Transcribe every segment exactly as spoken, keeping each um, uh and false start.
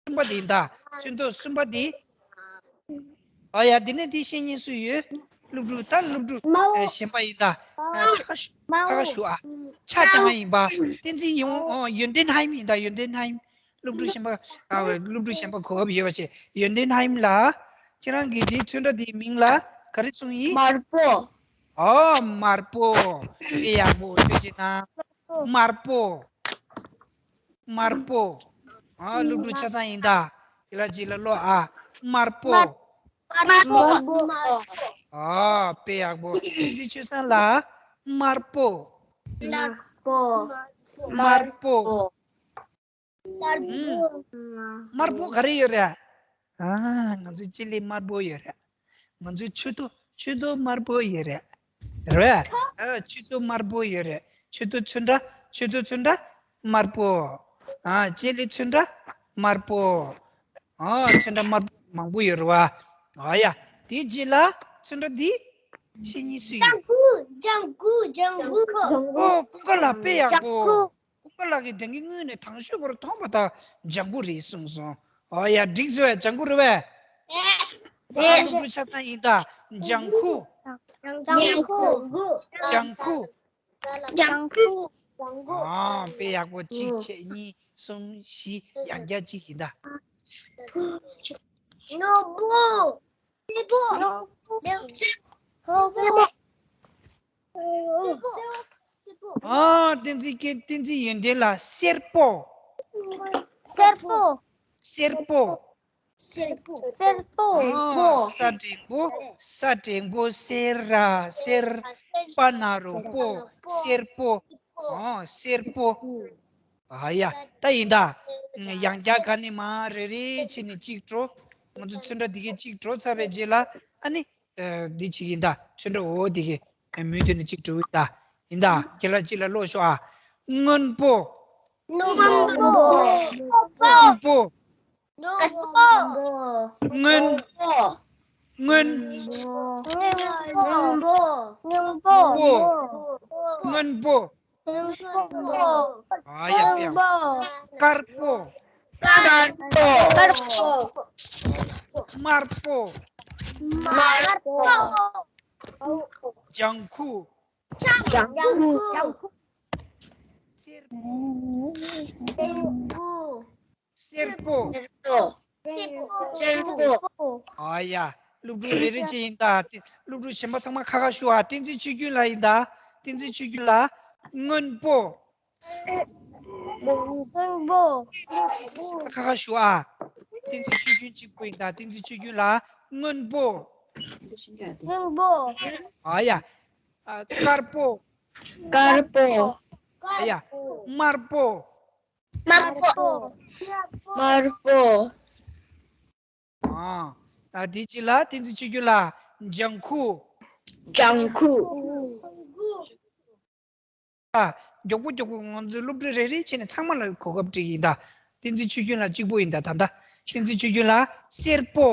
གསུམ་པ་དེ་ཡིན་ད། ཚོན་མདོག་གསུམ་པ་དེ། ཨ་ཡ། དེ་ནས་དེ་བཤེས་གཉེན་སུ་ཡོད། སློབ་ཕྲུག་ད་སློབ་ཕྲུག་དམར་པོ། ཨ་གཞན་པ་ཡིན་ད། ཨ་དམར་པོ། ཁ་ཁ་ཞུ་ཨ། ཆ་ཚང་ཡིན་པ། བསྟན་འཛིན་ཡོང་། ཨོ་ཡོན་ཏན་ཧའིམ་ཡིན་ད། ཡོན་ཏན་ཧའིམ། སློབ་ཕྲུག་གཞན་པ། ཨ་སློབ་ཕྲུག་གཞན་པ་གོ་སྐབས་ཡོད་པ་བྱས། ཡོན་ཏན་ཧའིམ་ལགས། ཁྱེད་རང་གི་དེ་ཚོན་ཁྲ་དེའི་མིང་ལ་ག་རེ་གསུངས་ཡིན། དམར་པོ། ཨོ་དམར་པོ། དཔེ་ཡག་པོ། ཐུགས་རྗེ་གནང་། དམར་པོ། དམར་པོ། ཨ་སློབ་ཕྲུག་ཆ་ཚང་ཡིན་ད། དེ་ལ་གཅིག་ལ་ཀློག་ཨ། དམར་པོ། དམར་པོ། ཨ་དཔེ་ཡག་པོ། བསྟན་འཛིན་ཆོས་བཟང་ལགས། དམར་པོ། དམར་པོ། དམར་པོ། དམར་པོ། ཨུམ། དམར་པོ་ག་རེ་ཡོད་རེད། ཨ་ང་ཚོ་སྤྱི་ལེ་དམར་པོ་ཡོད་རེད། ང་ཚོའི་ཆོས་ཐོག་ཆོས་ཐོག་དམར་པོ་ཡོད་རེད། རེད། ཨ་ཆོས་ཐོག་དམར་པོ་ཡོད་རེད། ཆོས་ཐོག་ཚོན་ཁྲ། ཆོས་ཐོག་ཚོན་ཁྲ་དམར་པོ། ཨ་སྤྱི་ལེ་ཚོན་ཁྲ་དམར་པོ། ཨ་ཚོན་ཁྲ་དམར་པོ་མང་པོ་ཡོད་རེད་བ། ཨ་ཡ། དེའི་རྗེས་ལ་ཚོན་ཁྲ་འདི་བཤེས་གཉེན་སུ་ཡོད། ལྗང་གུ། ལྗང་གུ། ལྗང་གུ། ཨོ་ཀུན་དགའ་ལགས། དཔེ་ཡག་པོ། ལྗང་གུ། ཀུན་དགའ་ལགས་ཀྱིས་དེང་གི་དངོས་གནས་དང་ཤོས་ཁོ་རང་མཐོང་པ་དང་ལྗང་གུ་རེད་གསུངས་སོང་། ཨོ་ཡ། འགྲིག་སོང་བས། ལྗང་གུ་རེད་བས། ཨ་སློབ་ཕྲུག་ཆ་ཚང་ཡིན་ད། ལྗང་ཁུ། ལྗང་ཁུ། ལྗང་ཁུ། ལྗང་ཁུ། ཨ་དཔེ་ཡག་པོ། གཅིག་བྱས། གཉིས། གསུམ། བཞི། ཡང་བསྐྱར་གཅིག་ཡིན་ད། ནོར་བུ། སེར་པོ། སེར་པོ། སེར་པོ། ཨ་བསྟན་འཛིན་སྐྱིད། བསྟན་འཛིན་ཡོན་ཏན་ལགས། སེར་པོ། སེར་པོ། སེར་པོ། སེར་པོ། སེར་པོ། ཨ་ས་འགྲེང་བུ། ས་འགྲེང་བུ། སེ་ར་སེར། པ་ན་རོ་པོ། སེར་པོ། ཨ་སེར་པོ། ཨ་ཡ། ད་ཡིན་ད། ཡང་བསྐྱར་ག་ནས་མར་རེ་རེ་བྱས་ནས་གཅིག་འགྲོ། ང་ཚོ་ཚོན་ཁྲ་འདི་གའི་གཅིག་འགྲོ་ཚར་བའི་རྗེས་ལ། ཨ་ནི། ཨ་འདི་གཅིག་ཡིན་ད། ཚོན་ཁྲ་འོ་འདི་གའི་མུ་མཐུད་ནས་གཅིག་འགྲོ་ཡིན་ད། ཡིན་ད། ཁྱེད་རང་གཅིག་ལ་ཀློག་ཤོག་ཨ། སྔོན་པོ། སྔོན་པོ། སྔོན་པོ། སྔོན་པོ། སྔོན། སྔོན། སྔོན་པོ། སྔོན་པོ། སྔོན་པོ། སྔོན་པོ། སྔོན་པོ། ཨ་ཡ། དཔེ་ཡག། དཀར་པོ། དཀར་པོ། དཀར་པོ། དམར་པོ། དམར་པོ། ལྗང་ཁུ། ལྗང་ཁུ། སེར་པོ། སེར་པོ། སེར་པོ། སེར་པོ། ཨ་ཡ། སློབ་ཕྲུག་རེ་རེ་བྱས་ཡིན་ད། དེ་སློབ་ཕྲུག་གཞན་པ་ཚང་མ་ཁ་ཁ་ཞུ་ཨ། བསྟན་འཛིན་ཆོས་སྐྱིད་ལགས་ཡིན་ད། བསྟན་འཛིན་ཆོས་སྐྱིད་ལགས། སྔོན་པོ། སྔོན་པོ། ཁ་ཁ་ཞུ་ཨ། བསྟན་འཛིན་ཆོས་སྐྱིད་གཅིག་པོ་ཡིན་ད། བསྟན་འཛིན་ཆོས་སྐྱིད་ལགས། སྔོན་པོ། སྔོན་པོ། ཨ་ཡ། ཨ་དཀར་པོ། དཀར་པོ། ཨ་ཡ། དམར་པོ། དམར་པོ། དམར་པོ། ཨ། ཨ་དེ་གཅིག་ལ་བསྟན་འཛིན་ཆོས་སྐྱིད་ལགས། ལྗང་ཁུ། ལྗང་ཁུ། ཨ། མགྱོགས་པོ་མགྱོགས་པོ་ང་ཚོའི་སློབ་ཕྲུག་རེ་རེ་བྱས་ནས་ཚང་མ་ལ་གོ་སྐབས་སྤྲད་ཀྱི་ཡིན་ད། བསྟན་འཛིན་ཆོས་སྐྱིད་ལགས་གཅིག་པོ་ཡིན་ད། ད་ད་བསྟན་འཛིན་ཆོས་སྐྱིད་ལགས། སེར་པོ།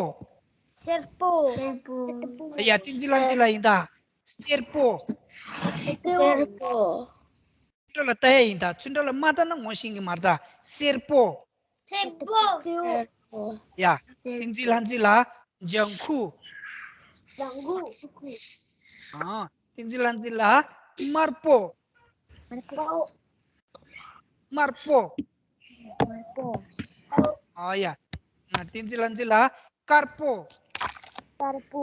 སེར་པོ། ཡ། བསྟན་འཛིན་ལྷ་མཛེས་ལགས་ཡིན་ད། སེར་པོ། སེར་པོ། ཚོན་ཁྲ་ལ་ལྟ་ཡ་ཡིན་ད། ཚོན་ཁྲ་ལ་མ་ལྟ་ན་ངོ་ཤེས་ཀྱི་མ་རེད་ད། སེར་པོ། སེར་པོ། སེར་པོ། ཡ། བསྟན་འཛིན་ལྷ་མཛེས་ལགས། ལྗང་ཁུ། ལྗང་ཁུ། ཨ། བསྟན་འཛིན་ལྷ་མཛེས་ལགས། དམར་པོ། དམར་པོ། དམར་པོ། ཨ་ཡ། བསྟན་འཛིན་ལྷ་མཛེས་ལགས། དཀར་པོ། དཀར་པོ།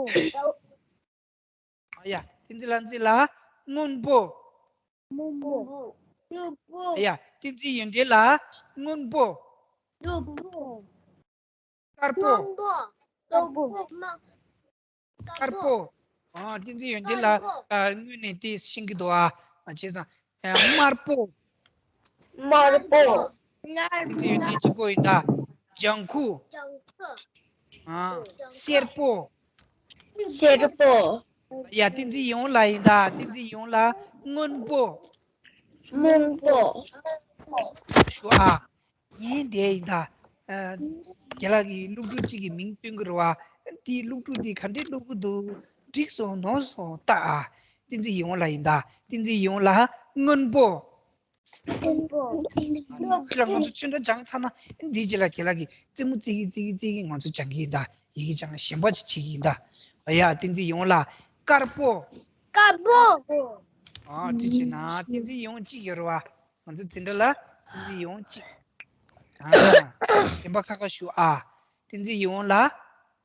ཨ་ཡ། བསྟན་འཛིན་ལྷ་མཛེས་ལགས། སྔོན་པོ། སྔོན་པོ། སྔོན་པོ། ཨ་ཡ། བསྟན་འཛིན་ཡོན་ཏན་ལགས། སྔོན་པོ། སྔོན་པོ། དཀར་པོ། སྔོན་པོ། དཀར་པོ། དཀར་པོ། ཨ། བསྟན་འཛིན་ཡོན་ཏན་ལགས། ཨ། དངོས་གནས་དེ་ཤེས་ཀྱི་འདུག་ཨ། བྱས་ཙང་། ཨ། དམར་པོ། དམར་པོ། བསྟན་འཛིན་ཡོན་ཏན་གཅིག་པོ་ཡིན་ད། ལྗང་ཁུ། ལྗང་ཁུ། ཨ། སེར་པོ། སེར་པོ། ཡ། བསྟན་འཛིན་ཡིད་འོང་ལགས་ཡིན་ད། བསྟན་འཛིན་ཡིད་འོང་ལགས། སྔོན་པོ། སྔོན་པོ། ཞུ་ཨ། ངས་འདི་ཡིན་ད། ཨ། རྒན་ལགས་ཀྱིས་སློབ་ཕྲུག་གཅིག་གི་མིང་བཏོན་གྱི་རེད་བ། དེའི་སློབ་ཕྲུག་དེ་ག་འདྲའི་སློབ་ཕྲུག་འདུག་འགྲིག་སོང་ནོར་སོང་ལྟ་ཨ། བསྟན་འཛིན་ཡིད་འོང་ལགས་ཡིན་ད། བསྟན་འཛིན་ཡིད་འོང་ལགས། སྔོན་པོ། སེར་པོ། ཨ་ནི་ང་ཚོ་ཚོན་ཁྲ་སྦྱངས་ཚར་ན་འདིའི་རྗེས་ལ་རྒན་ལགས་ཀྱིས་རྩེད་མོ་རྩེ་གི་རྩེ་གི་རྩེ་གི་ང་ཚོ་སྦྱང་གི་ཡིན་ད། ཡི་གེ་སྦྱང་གཞན་པ་ཅིག་བྱེད་ཀྱི་ཡིན་ད། ཨ་ཡ། བསྟན་འཛིན་ཡིད་འོང་ལགས། དཀར་པོ། དཀར་པོ། ཨ་དེ་བྱས་ན་བསྟན་འཛིན་ཡིད་འོང་གཅིག་ཡོད་རེད་བ། ང་ཚོ་འཛིན་གྲྭ་ལ་བསྟན་འཛིན་ཡིད་འོང་གཅིག་ཨ། གཞན་པ་ཁ་ཁ་ཞུ་ཨ། བསྟན་འཛིན་ཡིད་འོང་ལགས།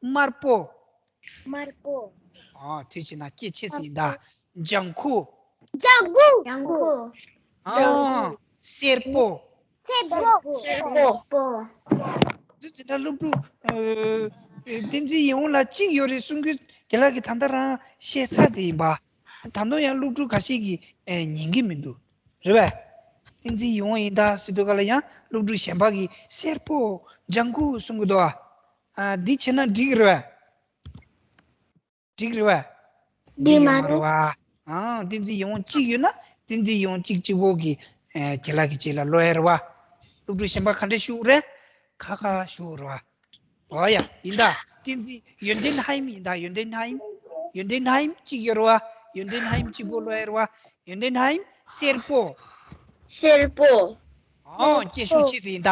དམར་པོ། དམར་པོ། ཨ་དེ་བྱས་ན་སྐད་ཆེ་ཙམ་ཡིན་ད། ལྗང་ཁུ། ལྗང་ཁུ། ལྗང་ཁུ། ཨ། སེར་པོ། སེར་པོ། སེར་པོ། འདི་ཚོ་ད་སློབ་ཕྲུག་ཨ། བསྟན་འཛིན་ཡིད་འོང་ལགས་གཅིག་ཡོད་རེད་གསུང་གི། རྒན་ལགས་ཀྱིས་ད་ལྟ་རང་བཤད་ཚར་ཙམ་ཡིན་པ། ད་དུང་ཡང་སློབ་ཕྲུག་ཁ་ཤས་ཀྱིས་ཨ། ཉན་གྱི་མི་འདུག་རེད་པས། བསྟན་འཛིན་ཡིད་འོང་ཡིན་ད་ཟེར་དུས་ག་ལ་ཡང་སློབ་ཕྲུག་གཞན་པ་གིས་སེར་པོ། ལྗང་ཁུ་གསུང་གི་འདུག་ཨ། ཨ་འདི་བྱས་ན་འགྲིག་རེད་པས། འགྲིག་རེད་པས། འགྲིག་མ་རེད། འགྲིག་ཡོད་མ་རེད་པ། ཨང་། བསྟན་འཛིན་ཡིད་འོང་གཅིག་ཡོད་ན་བསྟན་འཛིན་ཡིད་འོང་གཅིག་གཅིག་པོ་གིས་ཨེ། རྒན་ལགས་ཀྱི་རྗེས་ལ་ལོག་ཡ་རེད་པ། སློབ་ཕྲུག་གཞན་པ་ག་འདྲས་ཞུ་རེད། ཁ་ཁ་ཞུ་རེད་པ། འོ་ཡ། ཡིན་ད། བསྟན་འཛིན་ཡོན་ཏན་ཧའིམ་ཡིན་ད། ཡོན་ཏན་ཧའིམ། ཡོན་ཏན་ཧའིམ་གཅིག་ཡོད་རེད་པ། ཡོན་ཏན་ཧའིམ་གཅིག་པོ་ལོག་ཡ་རེད་པ། ཡོན་ཏན་ཧའིམ། སེར་པོ། སེར་པོ། ཨང་། སྐད་ཤུགས་ཆེ་ཙམ་ཡིན་ད།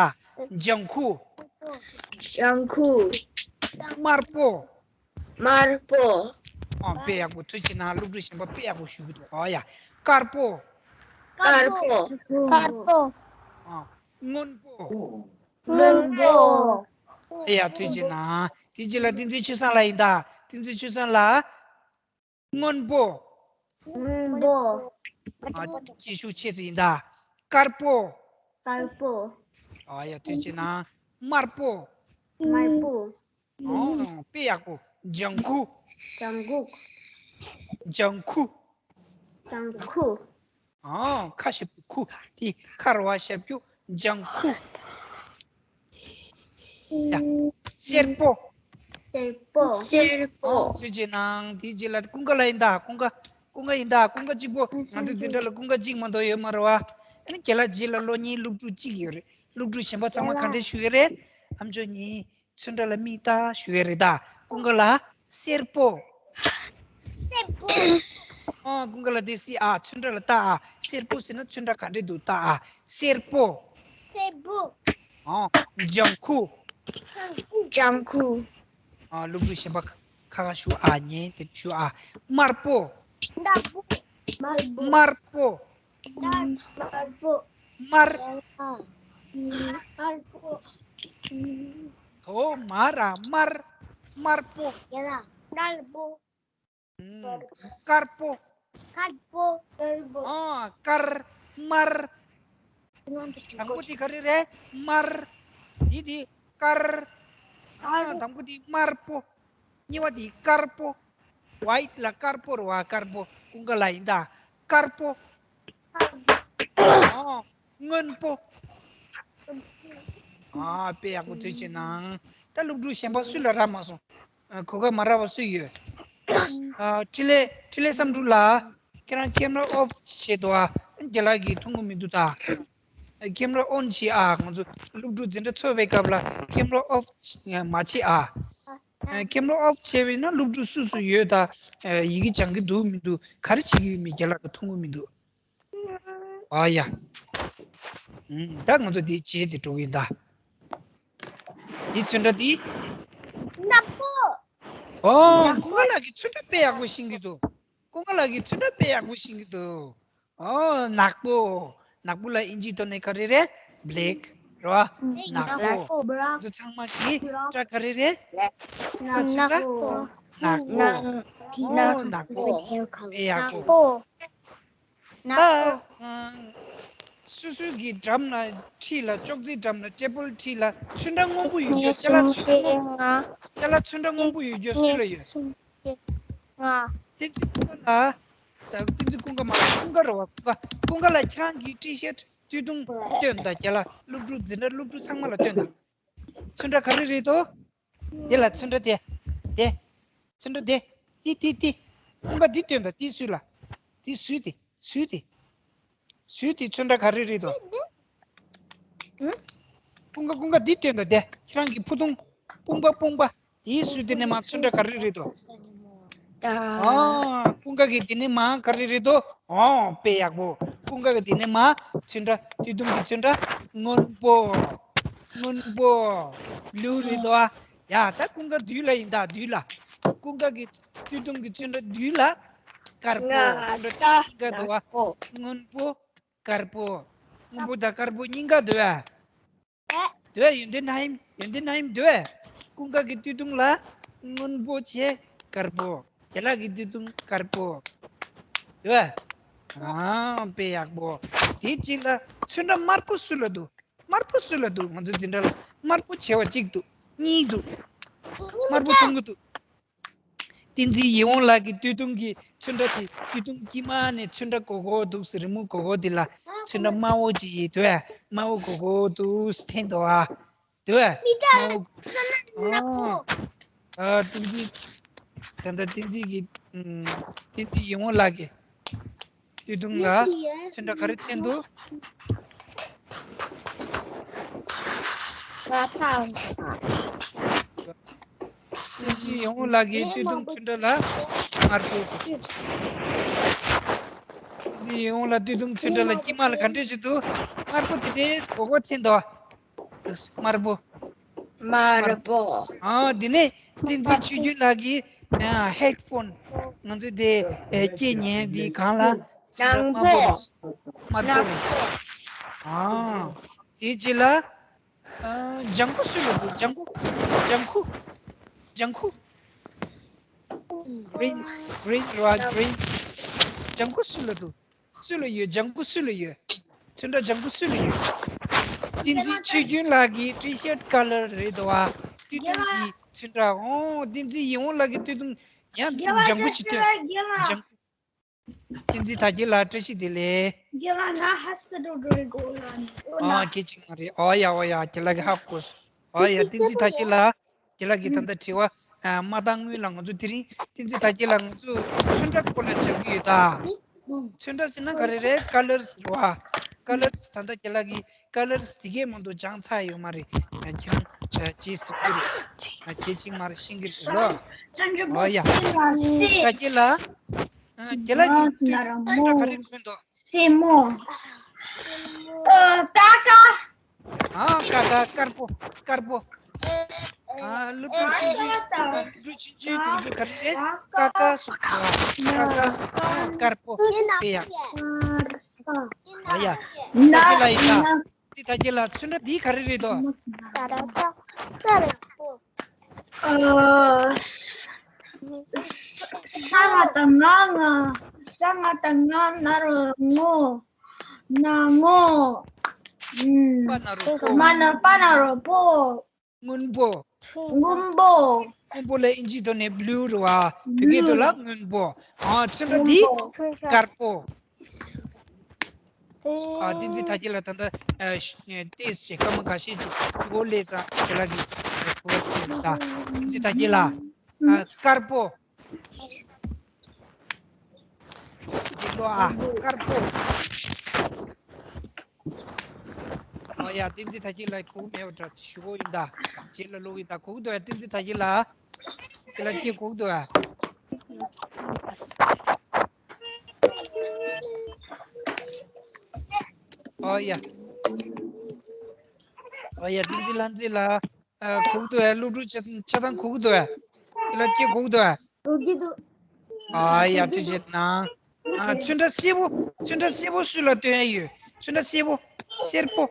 ལྗང་ཁུ། ལྗང་ཁུ། དམར་པོ། དམར་པོ། ཨ། དཔེ་ཡག་པོ། ཐུགས་རྗེ་གནང་། སློབ་ཕྲུག་གཞན་པ་དཔེ་ཡག་པོ་ཞུ་གི་འདུག་ཨ་ཡ། དཀར་པོ། དཀར་པོ། དཀར་པོ། ཨ། སྔོན་པོ། སྔོན་པོ། ཨ་ཡ། ཐུགས་རྗེ་གནང་། དེ་རྗེས་ལ་བསྟན་འཛིན་ཆོས་བཟང་ལགས་ཡིན་ད། བསྟན་འཛིན་ཆོས་བཟང་ལགས། སྔོན་པོ། སྔོན་པོ། ཨ། སྐད་ཤུགས་ཆེ་ཙམ་ཡིན་ད། དཀར་པོ། དཀར་པོ། ཨ་ཡ། ཐུགས་རྗེ་གནང་། དམར་པོ། དམར་པོ། ཨོ། དཔེ་ཡག་པོ། ལྗང་ཁུ། ལྗང་ཁུ། ལྗང་ཁུ། ལྗང་ཁུ། ཨོ། ཁ་ཞབས་ཀྱུ་ཁུ། དེ་ཁ་རེད་པ། ཞབས་ཀྱུ། ལྗང་ཁུ། ཡ། སེར་པོ། སེར་པོ། སེར་པོ། ཨོ། ཐུགས་རྗེ་གནང་། དེའི་རྗེས་ལ་ཀུན་དགའ་ལགས་ཡིན་ད། ཀུན་དགའ། ཀུན་དགའ་ཡིན་ད། ཀུན་དགའ་གཅིག་པོ། ང་ཚོའི་འཛིན་གྲྭ་ལ་ཀུན་དགའ་གཅིག་མ་གཏོགས་ཡོད་མ་རེད་པ། ཨ་ནི་རྒན་ལགས་རྗེས་ལ་ལོག་མཁན་སློབ་ཕྲུག་གཅིག་ཡོད་རེད། སློབ་ཕྲུག་གཞན་པ་ཚང་མ་ག་འདྲས་ཞུ་གི་རེད། ཨ་མཆོག་ཉིད་ཚོན་ཁྲ་ལ་མིག་ལྟ་ཞུ་གི་རེད་ད། ཀུན་དགའ་ལགས། སེར་པོ། སེར་པོ། ཨ། ཀུན་དགའ་ལགས་དེ་སི་ཨ། ཚོན་ཁྲ་ལ་ལྟ་ཨ། སེར་པོ་ཟེར་ན་ཚོན་ཁྲ་ག་འདྲས་འདུག་ལྟ་ཨ། སེར་པོ། སེར་པོ། ཨ། ལྗང་ཁུ། ལྗང་ཁུ། ཨ། སློབ་ཕྲུག་གཞན་པ་ཁ་ཁ་ཞུ་ཨ། ཉན་དེ་ཞུ་ཨ། དམར་པོ། དམར་པོ། དམར་པོ། དམར་པོ། དམར། དམར་པོ། དམར་པོ། དོ་མ་ར་དམར། དམར་པོ། ཡ་ར་དམར་པོ། ཨུམ། དཀར་པོ། དཀར་པོ། དཀར་པོ། ཨ། དཀར། དམར། དང་པོ་དེ་ག་རེ་རེད། དམར། དེ་དེ་དཀར། ཨ། དང་པོ་དེ་དམར་པོ། གཉིས་པ་དེ་དཀར་པོ། ཝའིཊ་ལ་དཀར་པོ་རེད་པ། དཀར་པོ། ཀུན་དགའ་ལགས་ཡིན་ད། དཀར་པོ། ཨ། སྔོན་པོ། ཨ། དཔེ་ཡག་པོ། ཐུགས་རྗེ་གནང་། ད་སློབ་ཕྲུག་གཞན་པ་སུ་ལ་རག་མ་སོང་། ཨ། གོ་སྐབས་མ་རག་པ་སུ་ཡོད། ཨ། འཕྲིན་ལས། འཕྲིན་ལས་བསམ་གྲུབ་ལགས། ཁྱེད་རང་ཁེམ་ར་ཨོཕ་བྱས་འདུག་ཨ། རྒན་ལགས་ཀྱིས་མཐོང་གི་མི་འདུག་ད། ཨ། ཁེམ་ར་ཨོན་བྱེད་ཨ། ང་ཚོ་སློབ་ཕྲུག་འཛིན་གྲྭ་ཚོགས་པའི་སྐབས་ལ་ཁེམ་ར་ཨོཕ་མ་བྱེད་ཨ། ཨ། ཁེམ་ར་ཨོཕ་བྱས་པ་ཡིན་ན་སློབ་ཕྲུག་སུ་སུ་ཡོད་ད། ཨ། ཡི་གེ་སྦྱང་གི་འདུག་མི་འདུག་ག་རེ་བྱེད་ཀྱི་ཡོད་མེད་རྒན་ལགས་ཀྱིས་མཐོང་གི་མི་འདུག་ཨ་ཡ། ཨུམ། ད་ང་ཚོ་འདི་བྱས་ཏེ་འགྲོ་གི་ཡིན་ད། འདི་ཚོན་ཁྲ་འདི། ནག་པོ། ཨོ། ནག་པོ། ཀུན་དགའ་ལགས་ཀྱིས་ཚོན་ཁྲ་དཔེ་ཡག་པོ་ཤེས་ཀྱི་འདུག་ཀུན་དགའ་ལགས་ཀྱིས་ཚོན་ཁྲ་དཔེ་ཡག་པོ་ཤེས་ཀྱི་འདུག་ཨོ། ནག་པོ། ནག་པོ་ལ་དབྱིན་ཇིའི་ཐོག་ནས་ག་རེ་རེད། བྷེ་ལེག་རེད་པ། ནག་པོ། ནག་པོ། འདི་ཚང་མ་གི་སྒྲ་ག་རེ་རེད། སྒྲ་ཚོན་ཁྲ། ནག་པོ། ནག་པོ། ཨོ། ནག་པོ། དཔེ་ཡག་པོ། ནག་པོ། ད། ཨ། སོ་སོའི་གི་འགྲམ་ལ་འཁྲིས་ལ། ཅོག་ཙེའི་འགྲམ་ལ། ཊེ་བལ་འཁྲིས་ལ་ཚོན་ཁྲ་སྔོན་པོ་ཡོད་རྒྱུ། ཅ་ལག་ཚོན་ཁྲ་སྔོན། ཅ་ལག་ཚོན་ཁྲ་སྔོན་པོ་ཡོད་རྒྱུ་སུ་ལ་ཡོད། བསྟན་འཛིན་ཀུན་དགའ་ལགས། ཟ། བསྟན་འཛིན་ཀུན་དགའ་མ་རེད། ཀུན་དགའ་རེད་པ། ཀུན་དགའ། ཀུན་དགའ་ལགས། ཁྱེད་རང་གི་ཊི་ཤར་ཊི་སྟོད་ཐུང་སྟོན་དང་། རྒན་ལགས། སློབ་ཕྲུག་འཛིན་གྲྭ་སློབ་ཕྲུག་ཚང་མ་ལ་སྟོན་དང་། ཚོན་ཁྲ་ག་རེ་རེད་དོ། དེ་ལ་ཚོན་ཁྲ་དེ། དེ། ཚོན་ཁྲ་དེ། དེ་དེ་དེ། ཀུན་དགའ་འདི་སྟོན་དང་། དེ་སུས་ལ། དེ་སུས་དེ། སུས་དེ། སུས་དེ། ཚོན་ཁྲ་ག་རེ་རེད་དོ། ཀུན་དགའ། ཀུན་དགའ་འདི་སྟོན་དང་། དེ་ཁྱེད་རང་གི་ཕུ་ཐུང་། དཔུང་པ། དཔུང་པ། དེ་སུས་དེ་ནས་མ་ཚོན་ཁྲ་ག་རེ་རེད་དོ། ཨ། ཀུན་དགའ་གི་དེ་ནས་མ་ག་རེ་རེད་དོ། ཨོ་དཔེ་ཡག་པོ། ཀུན་དགའ་གི་དེ་ནས་མ་ཚོན་ཁྲ་སྟོད་ཐུང་གི་ཚོན་ཁྲ་སྔོན་པོ། སྔོན་པོ། བླུ་རེད་དོ་ཨ། ཡ་ད་ཀུན་དགའ་བདུད་ལ་ཡིན་ད་བདུད་ལ། ཀུན་དགའ་གི་སྟོད་ཐུང་གི་ཚོན་ཁྲ་བདུད་ལ་དཀར་པོ། ཚོན་ཁྲ་གཅིག་དཀར་དོ་ཨ། སྔོན་པོ། དཀར་པོ། སྔོན་པོ་དང་དཀར་པོ་གཉིས་ཀ་འདུག་ཨ། འདུག་ཨ། ཡོན་ཏན་ན་ཧིམ་ཡོན་ཏན་ན་ཧིམ་འདུག་ཨ། ཀུན་དགའ་གི་སྟོད་ཐུང་ལ་སྔོན་པོ་བྱས་དཀར་པོ། ཁྱེད་ལགས་ཀྱི་སྟོད་ཐུང་དཀར་པོ། འདུག་ཨ། ཨ་དཔེ་ཡག་པོ། དེ་གཅིག་ལ་ཚོན་ཁྲ་དམར་པོ་སུ་ལ་འདུག་དམར་པོ་སུ་ལ་འདུག་ང་ཚོའི་འཛིན་གྲྭ་ལ་དམར་པོ་བྱེ་བ་གཅིག་འདུག་གཉིས་འདུག་དམར་པོ་ཆུང་ངུ་འདུག་བསྟན་འཛིན་ཡིད་འོང་ལགས་ཀྱི་སྟོད་ཐུང་གི་ཚོན་ཁྲ་དེ་སྟོད་ཐུང་དཀྱིལ་མ་ནས་ཚོན་ཁྲ་གོ་གོ་འདུག་ཟེར། རི་མོ་གོ་གོ་དེ་ལ་ཚོན་ཁྲ་དམར་པོ་ཅིག་ཡོད་དོ་ཨ། དམར་པོ་གོ་གོ་འདུག་འཐེན་འདུག་ཨ། དོ་ཨ། དམར་པོ། ཨ། ཨ། བསྟན་འཛིན། ད་ལྟ་བསྟན་འཛིན་གྱི། ཨམ། བསྟན་འཛིན་ཡིད་འོང་ལགས་ཀྱི་སྟོད་ཐུང་ལ་ཚོན་ཁྲ་ག་རེ་འཐེན་འདུག་བསྟན་འཛིན་ཡིད་འོང་ལགས་ཀྱི་སྟོད་ཐུང་ཚོན་ཁྲ་ལ་དམར་པོ། བསྟན་འཛིན་ཡིད་འོང་ལགས་སྟོད་ཐུང་ཚོན་ཁྲ་ལ་དཀྱིལ་མ་ལ་ག་འདྲས་ཞིག་འདུག་དམར་པོ་དེ་འདྲས་གོ་གོ་འཐེན་འདུག་དམར་པོ། དམར་པོ། ཨ། འདི་ནས་བསྟན་འཛིན་ཆོས་སྐྱོང་ལགས་ཀྱི། ཨ། ཧེཌ་ཕོན། ང་ཚོས་དེ། ཨེ། སྐད་ཉན་འདི་སྒང་ལ་དམར་པོ་རེད། དམར་པོ་རེད། ཨ། དེའི་རྗེས་ལ། ཨ། ལྗང་ཁུ་སུ་ལ་འདུག་ལྗང་ཁུ། ལྗང་ཁུ། ལྗང་ཁུ། གི་རིན། གི་རིན་རེད་པ། གི་རིན། ལྗང་ཁུ་སུ་ལ་འདུག་སུ་ལ་ཡོད། ལྗང་ཁུ་སུ་ལ་ཡོད། ཚོན་ཁྲ་ལྗང་ཁུ་སུ་ལ་ཡོད། བསྟན་འཛིན་ཆོས་སྐྱོང་ལགས་ཀྱི་ཊི་ཤར་ཊི་ཀ་ལར་རེད་དོ་བ། སྟོད་ཐུང་གི་ཚོན་ཁྲ། ཨོ། བསྟན་འཛིན་ཡིད་འོང་ལགས་ཀྱི་སྟོད་ཐུང་ཡང་ལྗང་ཁུ་ཅིག་སྟོན། ལྗང་ཁུ། བསྟན་འཛིན་དར་རྒྱས་ལགས་བཀྲ་ཤིས་བདེ་ལེགས། རྒན་ལགས་ང་ཧ་སི་པི་ཊལ་འགྲོ་རེ་དགོས་ལ་ནི། ཨོ་ན། ཨ། གལ་ཆེན་མ་རེད། ཨོ་ཡ་ཨོ་ཡ། ཁྱེད་ལགས་ཀྱི་ཧ་གོ་སོང་། ཨོ་ཡ། བསྟན་འཛིན་དར་རྒྱས་ལགས། ཁྱེད་ལགས་ཀྱིས་ད་ལྟ་དྲི་བ། ཨ། མ་བཏང་སྔོན་ལ་ང་ཚོ་དེ་རིང་བསྟན་འཛིན་དར་རྒྱས་ལགས། ང་ཚོ་ཚོན་ཁྲ་སྐོར་ལ་སྦྱང་གི་ཡོད་ད། ཚོན་ཁྲ་ཟེར་ན་ག་རེ་རེད། ཀ་ལར་སི་རེད་པ། ཀ་ལར་སི། ད་ལྟ་ཁྱེད་ལགས་ཀྱིས་ཀ་ལར་སི་དེ་གས་མང་པོ་སྦྱངས་ཚར་ཡོད་མ་རེད། ཁྱེད་རང་རྗེས་སུ་ཀུ་རེད། ཁྱེད་ཅིག་མར་ཤེས་ཀྱི་རེད་ལོ། ཨོ་ཡ། དར་རྒྱས་ལགས། ཨ། ཁྱེད་ལགས་ཀྱིས་སྟོད་ཐུང་ཚོན་ཁྲ་ག་རེ་གོན་འདུག་སེན་མོ། ཨ། ཀ་ཀ། ཨ། ཀ་ཀ། དཀར་པོ། དཀར་པོ། ཨ། སློབ་ཕྲུག་ཆུང་ཆུང་། སློབ་ཕྲུག་ཆུང་ཆུང་དེ་ཚོ་ག་རེ་རེད། ཀ་ཀ་གསུངས་འདུག་ཀ་ཀ། ཨ། དཀར་པོ། དཔེ་ཡག་ཨ་ཡ། དར་རྒྱས་ལགས་ཡིན་ན། བསྟན་འཛིན་དར་རྒྱས་ལགས། ཚོན་ཁྲ་འདི་ག་རེ་རེད་དོ། ཨ། ས་ང་བཏགས་སྔ། ང་། ས་ང་བཏགས་སྔ། ན་རོ་སྔོ། སྔོ། ཨུམ། པ་ན་རོ་པོ། མ་ན་པ་ན་རོ་པོ། སྔོན་པོ། སྔོན་པོ། སྔོན་པོ་ལ་ཨིན་ཇིའི་ཐོག་ནས་བླུ་རེད་པ། བོད་སྐད་ཐོག་ལ་སྔོན་པོ། ཨ། ཚོན་ཁྲ་འདི་སྔོན་པོ། དཀར་པོ། ཨ། བསྟན་འཛིན་དར་རྒྱས་ལགས། ད་ལྟ། ཨ། ཤ་ཏོག་ཙམ་སྐར་མ་འགའ་ཤས་ཅིག་ཕྱི་སྒོ་སླེབས་ཙང་ཁྱེད་ལགས་ཀྱིས་གོ་བ་ཐོས་ད། བསྟན་འཛིན་དར་རྒྱས་ལགས། ཨ། དཀར་པོ། འགྲིག་ལོ་ཨ། དཀར་པོ། ཨ་ཡ། བསྟན་འཛིན་དར་རྒྱས་ལགས་གོ་གི་མེད་པ་འདྲ། ཞུ་གོ་ཡིན་ད། རྗེས་ལ་ལོག་ཡིན་ད། གོ་གི་འདུག་ཨ། བསྟན་འཛིན་དར་རྒྱས་ལགས། ཁྱེད་ལ་སྐད་གོ་གི་འདུག་ཨ། ཨ་ཡ། ཨ་ཡ། བསྟན་འཛིན་ལྷ་མཛེས་ལགས། ཨ། གོ་གི་འདུག་ཨ། སློབ་ཕྲུག་ཆ་ཆ་ཚང་གོ་གི་འདུག་ཨ། ཁྱེད་ལ་སྐད་གོ་གི་འདུག་ཨ། གོ་གི་འདུག་ཨ་ཡ། ཐུགས་རྗེ་གནང་། ཨ། ཚོན་ཁྲ་སེར་པོ། ཚོན་ཁྲ་སེར་པོ་སུ་ལ་སྟོན་ཡ་ཡོད། ཚོན་ཁྲ་སེར་པོ། སེར་པོ།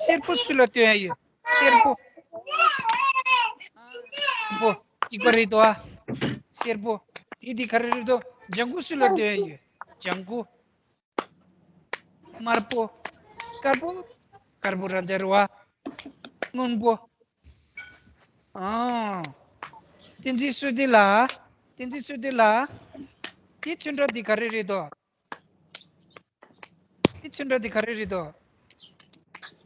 སེར་པོ་སུ་ལ་སྟོན་ཡ་ཡོད། སེར་པོ། པོ། གཅིག་པ་རེད་དོ་ཨ། སེར་པོ། དེ་དེ་ག་རེ་རེད་དོ། ལྗང་ཁུ་སུ་ལ་སྟོན་ཡ་ཡོད། ལྗང་ཁུ། དམར་པོ། དཀར་པོ། དཀར་པོ་རང་འཇགས་རེད་པ། སྔོན་པོ། ཨང་། བསྟན་འཛིན་བསོད་བདེ་ལགས། བསྟན་འཛིན་བསོད་བདེ་ལགས། དེ་ཚོན་ཁྲ་འདི་ག་རེ་རེད་དོ། དེ་ཚོན་ཁྲ་འདི་ག་རེ་རེད་དོ།